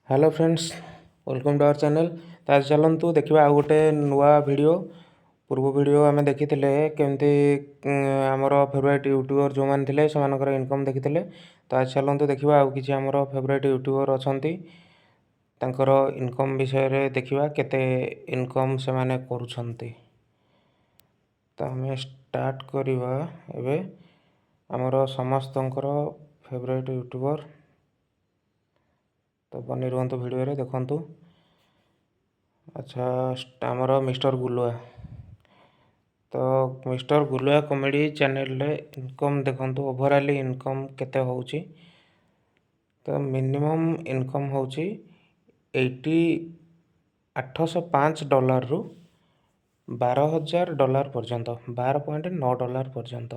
Hello friends, welcome to our channel. ତ ଆଜି ଚାଲନ୍ତୁ ଦେଖିବା ଆଉ ଗୋଟେ ନୂଆ ଭିଡ଼ିଓ। ପୂର୍ବ ଭିଡ଼ିଓ ଆମେ ଦେଖିଥିଲେ କେମିତି ଆମର ଫେଭରାଇଟ୍ ୟୁଟ୍ୟୁବର୍ ଯେଉଁମାନେ ଥିଲେ ସେମାନଙ୍କର ଇନକମ୍ ଦେଖିଥିଲେ। ତ ଆଜି ଚାଲନ୍ତୁ ଦେଖିବା ଆଉ କିଛି ଆମର ଫେଭରାଇଟ୍ ୟୁଟ୍ୟୁବର୍ ଅଛନ୍ତି, ତାଙ୍କର ଇନକମ୍ ବିଷୟରେ ଦେଖିବା, କେତେ ଇନକମ୍ ସେମାନେ କରୁଛନ୍ତି। ତ ଆମେ ଷ୍ଟାର୍ଟ କରିବା ଏବେ ଆମର ସମସ୍ତଙ୍କର ଫେଭରାଇଟ୍ ୟୁଟ୍ୟୁବର୍। ତ ବନି ରୁହନ୍ତୁ ଭିଡ଼ିଓରେ, ଦେଖନ୍ତୁ। ଆଚ୍ଛା, ଆମର ମିଷ୍ଟର ଗୁଲୁଆ। ତ ମିଷ୍ଟର ଗୁଲୁଆ କମେଡ଼ି ଚ୍ୟାନେଲରେ ଇନକମ୍ ଦେଖନ୍ତୁ, ଓଭରାଲି ଇନକମ୍ କେତେ ହେଉଛି। ତ ମିନିମମ୍ ଇନକମ୍ ହେଉଛି ଏଇଟି 805 ଡଲାରରୁ 12,000 ଡଲାର ପର୍ଯ୍ୟନ୍ତ, 12.9 ଡଲାର ପର୍ଯ୍ୟନ୍ତ।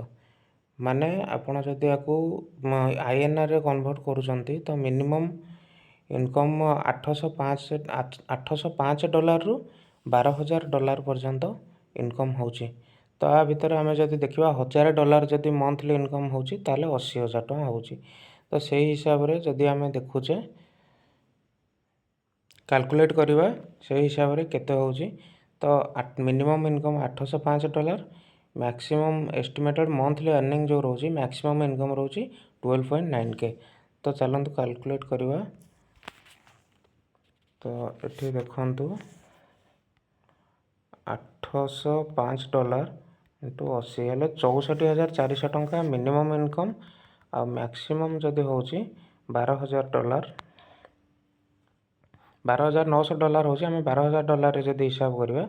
ମାନେ ଆପଣ ଯଦି ୟାକୁ ଆଇଏନ୍ଆର୍ରେ କନଭର୍ଟ କରୁଛନ୍ତି, ତ ମିନିମମ୍ ଇନକମ୍ 805 ଡଲାରରୁ 12,000 ଡଲାର ପର୍ଯ୍ୟନ୍ତ ଇନକମ୍ ହେଉଛି। ତ ଆ ଭିତରେ ଆମେ ଯଦି ଦେଖିବା, 1000 ଡଲାର ଯଦି ମନ୍ଥଲି ଇନକମ୍ ହେଉଛି, ତାହେଲେ 80,000 ଟଙ୍କା ହେଉଛି। ତ ସେଇ ହିସାବରେ ଯଦି ଆମେ ଦେଖୁଛେ, କାଲକୁଲେଟ୍ କରିବା ସେଇ ହିସାବରେ କେତେ ହେଉଛି, ତ minimum income 805 dollar, maximum estimated monthly earning ଯେଉଁ ରହୁଛି, ମ୍ୟାକ୍ସିମମ୍ ଇନକମ୍ ରହୁଛି 12.9K। ତ ଚାଲନ୍ତୁ କାଲକୁଲେଟ୍ କରିବା। ତ ଏଠି ଦେଖନ୍ତୁ, 805 ଡଲାର ଇଣ୍ଟୁ 80 ହେଲେ 64,400 ଟଙ୍କା ମିନିମମ୍ ଇନକମ୍। ଆଉ ମ୍ୟାକ୍ସିମମ୍ ଯଦି ହେଉଛି 12,000 ଡଲାର, 12,900 ଡଲାର ହେଉଛି। ଆମେ 12,000 ଡଲାରରେ ଯଦି ହିସାବ କରିବା,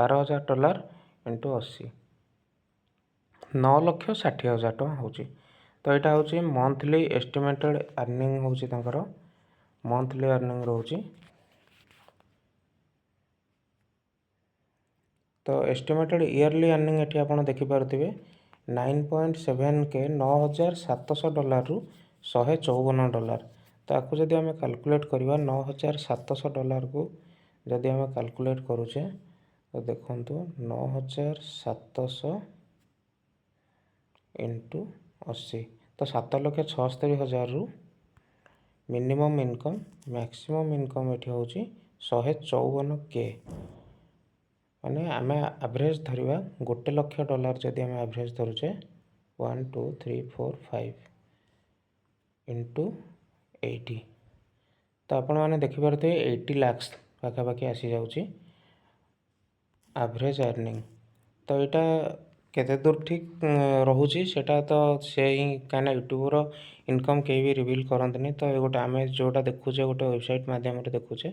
12,000 ଡଲାର ଇଣ୍ଟୁ 80, 9,60,000 ଟଙ୍କା ହେଉଛି। ତ ଏଇଟା ହେଉଛି ମନ୍ଥଲି ଏଷ୍ଟିମେଟେଡ଼ ଆର୍ନିଂ ହେଉଛି, ତାଙ୍କର ମନ୍ଥଲି ଆର୍ନିଂ ରହୁଛି। ତ ଏଷ୍ଟିମେଟେଡ଼ ଇୟରଲି ଆର୍ନିଂ ଏଠି ଆପଣ ଦେଖିପାରୁଥିବେ 9.7K, 9,700 ଡଲାରରୁ 154 ଡଲାର। ତାକୁ ଯଦି ଆମେ କାଲକୁଲେଟ୍ କରିବା, 9,700 ଡଲାରକୁ ଯଦି ଆମେ କାଲକୁଲେଟ୍ କରୁଛେ, ତ ଦେଖନ୍ତୁ, 9,700 ଇଣ୍ଟୁ 80, ତ 7,76,000ରୁ ମିନିମମ୍ ଇନକମ୍, ମ୍ୟାକ୍ସିମମ୍ ଇନକମ୍ ଏଠି ହେଉଛି 154K। ମାନେ ଆମେ ଆଭରେଜ୍ ଧରିବା 1 ଲକ୍ଷ ଡଲାର। ଯଦି ଆମେ ଆଭରେଜ୍ ଧରୁଛେ, 1, 2, 3, 4, 5 ଇଣ୍ଟୁ 80, ତ ଆପଣମାନେ ଦେଖିପାରୁଥିବେ 80 ଲାକ୍ସ ପାଖାପାଖି ଆସିଯାଉଛି ଆଭରେଜ୍ ଆର୍ନିଂ। ତ ଏଇଟା କେତେ ଦୂର ଠିକ୍ ରହୁଛି, ସେଇଟା ତ ସେ ହିଁ, କାହିଁକିନା ୟୁଟ୍ୟୁବ୍ର ଇନକମ୍ କେହି ବି ରିଭିଲ୍ କରନ୍ତିନି। ତ ଏ ଗୋଟେ ଆମେ ଯେଉଁଟା ଦେଖୁଛେ, ଗୋଟେ ୱେବସାଇଟ୍ ମାଧ୍ୟମରେ ଦେଖୁଛେ।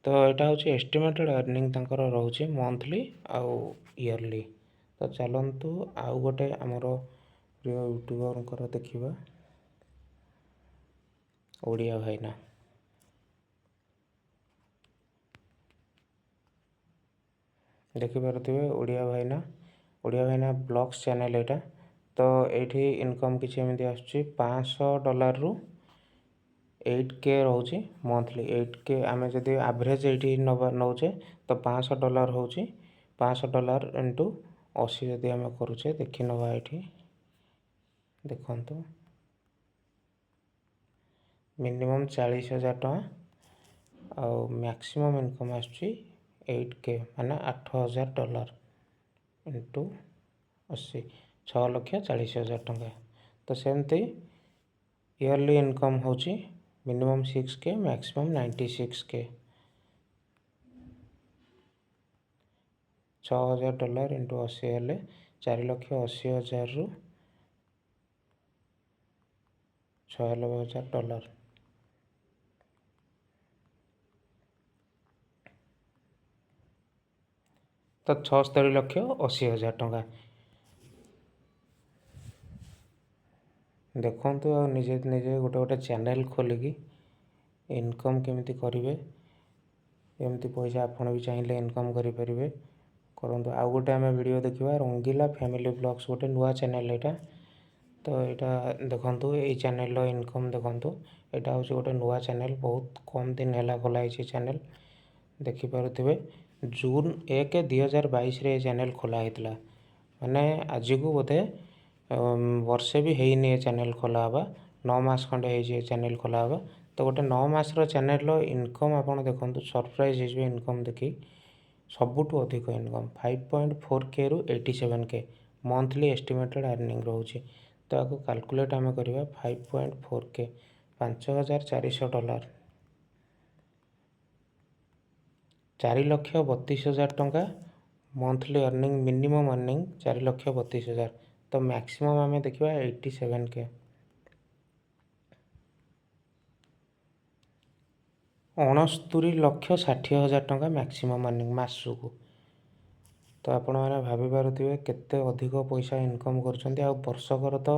ତ ଏଇଟା ହେଉଛି ଏଷ୍ଟିମେଟେଡ଼ ଆର୍ନିଂ ତାଙ୍କର ରହୁଛି ମନ୍ଥଲି ଆଉ ଇୟରଲି। ତ ଚାଲନ୍ତୁ ଆଉ ଗୋଟେ ଆମର ପ୍ରିୟ ୟୁଟ୍ୟୁବରଙ୍କର ଦେଖିବା, ଓଡ଼ିଆ ଭାଇନା। ଦେଖିପାରୁଥିବେ ଓଡ଼ିଆ ଭାଇନା, ଓଡ଼ିଆ ଭାଇନା ବ୍ଲଗ୍ସ ଚ୍ୟାନେଲ୍ ଏଇଟା। ତ ଏଇଠି ଇନକମ୍ କିଛି ଏମିତି ଆସୁଛି, 500 ଡଲାରରୁ 8K ରହୁଛି ମନ୍ଥଲି। 8K ଆମେ ଯଦି ଆଭରେଜ୍ ଏଇଠି ନେବା ନେଉଛେ, ତ 500 ଡଲାର ହେଉଛି। 500 ଡଲାର ଇଣ୍ଟୁ 80 ଯଦି ଆମେ କରୁଛେ, ଦେଖିନେବା ଏଇଠି ଦେଖନ୍ତୁ, ମିନିମମ୍ 40,000 ଟଙ୍କା ଆଉ ମ୍ୟାକ୍ସିମମ୍ ଇନକମ୍ ଆସୁଛି 8K, ମାନେ 8,000 ଡଲାର ଇଣ୍ଟୁ 80, 6,40,000 ଟଙ୍କା। ତ ସେମିତି ଇୟରଲି ଇନକମ୍ ହେଉଛି minimum 6K, maximum 96K। 6,000 dollar into 80 ହେଲେ 4,80,000ରୁ 96,000 ଡଲାର। ତ 76,80,000 ଟଙ୍କା। ଦେଖନ୍ତୁ, ଆଉ ନିଜେ ନିଜେ ଗୋଟେ ଗୋଟେ ଚ୍ୟାନେଲ୍ ଖୋଲିକି ଇନକମ୍ କେମିତି କରିବେ, ଏମିତି ପଇସା ଆପଣ ବି ଚାହିଁଲେ ଇନକମ୍ କରିପାରିବେ, କରନ୍ତୁ। ଆଉ ଗୋଟେ ଆମେ ଭିଡ଼ିଓ ଦେଖିବା, ରଙ୍ଗିଲା ଫ୍ୟାମିଲି ବ୍ଲଗ୍ସ, ଗୋଟେ ନୂଆ ଚ୍ୟାନେଲ୍ ଏଇଟା। ତ ଏଇଟା ଦେଖନ୍ତୁ, ଏଇ ଚ୍ୟାନେଲ୍ର ଇନକମ୍ ଦେଖନ୍ତୁ। ଏଇଟା ହେଉଛି ଗୋଟେ ନୂଆ ଚ୍ୟାନେଲ୍, ବହୁତ କମ୍ ଦିନ ହେଲା ଖୋଲା ହେଇଛି ଚ୍ୟାନେଲ୍। ଦେଖିପାରୁଥିବେ, ଜୁନ 1, 2022ରେ ଏ ଚ୍ୟାନେଲ୍ ଖୋଲା ହେଇଥିଲା। ମାନେ ଆଜିକୁ ବୋଧେ ବର୍ଷେ ବି ହେଇନି ଏ ଚ୍ୟାନେଲ୍ ଖୋଲା ହେବା, 9 ମାସ ଖଣ୍ଡେ ହେଇଛି ଏ ଚ୍ୟାନେଲ୍ ଖୋଲା ହେବା। ତ ଗୋଟେ 9 ମାସର ଚ୍ୟାନେଲ୍ର ଇନକମ୍ ଆପଣ ଦେଖନ୍ତୁ, ସରପ୍ରାଇଜ୍ ହେଇଯିବେ ଇନକମ୍ ଦେଖି। ସବୁଠୁ ଅଧିକ ଇନକମ୍ 5.4 କେରୁ 87 କେ ମନ୍ଥଲି ଏଷ୍ଟିମେଟେଡ଼ ଆର୍ନିଂ ରହୁଛି। ତ ଆକୁ କାଲକୁଲେଟ୍ ଆମେ କରିବା। 5.4 କେ, $5,400, 4,32,000 ଟଙ୍କା ମନ୍ଥଲି ଅର୍ନିଂ। Minimum earning 4,32,000। ତ ମ୍ୟାକ୍ସିମମ୍ ଆମେ ଦେଖିବା 87 କେ, 69,60,000 ଟଙ୍କା ମ୍ୟାକ୍ସିମମ୍ ଅର୍ନିଂ ମାସକୁ। ତ ଆପଣମାନେ ଭାବିପାରୁଥିବେ କେତେ ଅଧିକ ପଇସା ଇନକମ୍ କରୁଛନ୍ତି। ଆଉ ବର୍ଷକର ତ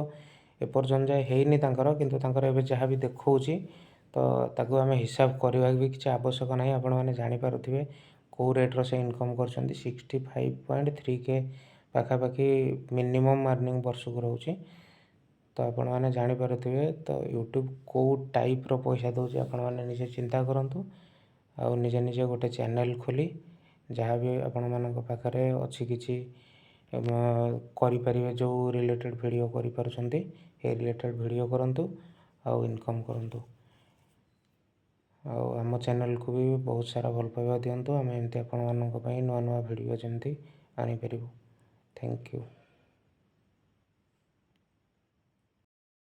ଏପର୍ଯ୍ୟନ୍ତ ଯାଏ ହେଇନି ତାଙ୍କର, କିନ୍ତୁ ତାଙ୍କର ଏବେ ଯାହା ବି ଦେଖାଉଛି, ତ ତାକୁ ଆମେ ହିସାବ କରିବା ବି କିଛି ଆବଶ୍ୟକ ନାହିଁ। ଆପଣମାନେ ଜାଣିପାରୁଥିବେ କେଉଁ ରେଟ୍ର ସେ ଇନକମ୍ କରୁଛନ୍ତି। 65.3 କେ ପାଖାପାଖି ମିନିମମ୍ ଅର୍ନିଂ ବର୍ଷକୁ ରହୁଛି। ତ ଆପଣମାନେ ଜାଣିପାରୁଥିବେ ତ ୟୁଟ୍ୟୁବ୍ କେଉଁ ଟାଇପ୍ର ପଇସା ଦେଉଛି। ଆପଣମାନେ ନିଜେ ଚିନ୍ତା କରନ୍ତୁ ଆଉ ନିଜେ ନିଜେ ଗୋଟେ ଚ୍ୟାନେଲ୍ ଖୋଲି ଯାହା ବି ଆପଣମାନଙ୍କ ପାଖରେ ଅଛି, କିଛି କରିପାରିବେ, ଯେଉଁ ରିଲେଟେଡ଼୍ ଭିଡ଼ିଓ କରିପାରୁଛନ୍ତି, ଏ ରିଲେଟେଡ଼୍ ଭିଡ଼ିଓ କରନ୍ତୁ ଆଉ ଇନକମ୍ କରନ୍ତୁ। ଆଉ ଆମ ଚ୍ୟାନେଲ୍କୁ ବି ବହୁତ ସାରା ଭଲ ପାଇବା ଦିଅନ୍ତୁ, ଆମେ ଏମିତି ଆପଣମାନଙ୍କ ପାଇଁ ନୂଆ ନୂଆ ଭିଡ଼ିଓ ଯେମିତି ଆଣିପାରିବୁ। Thank you.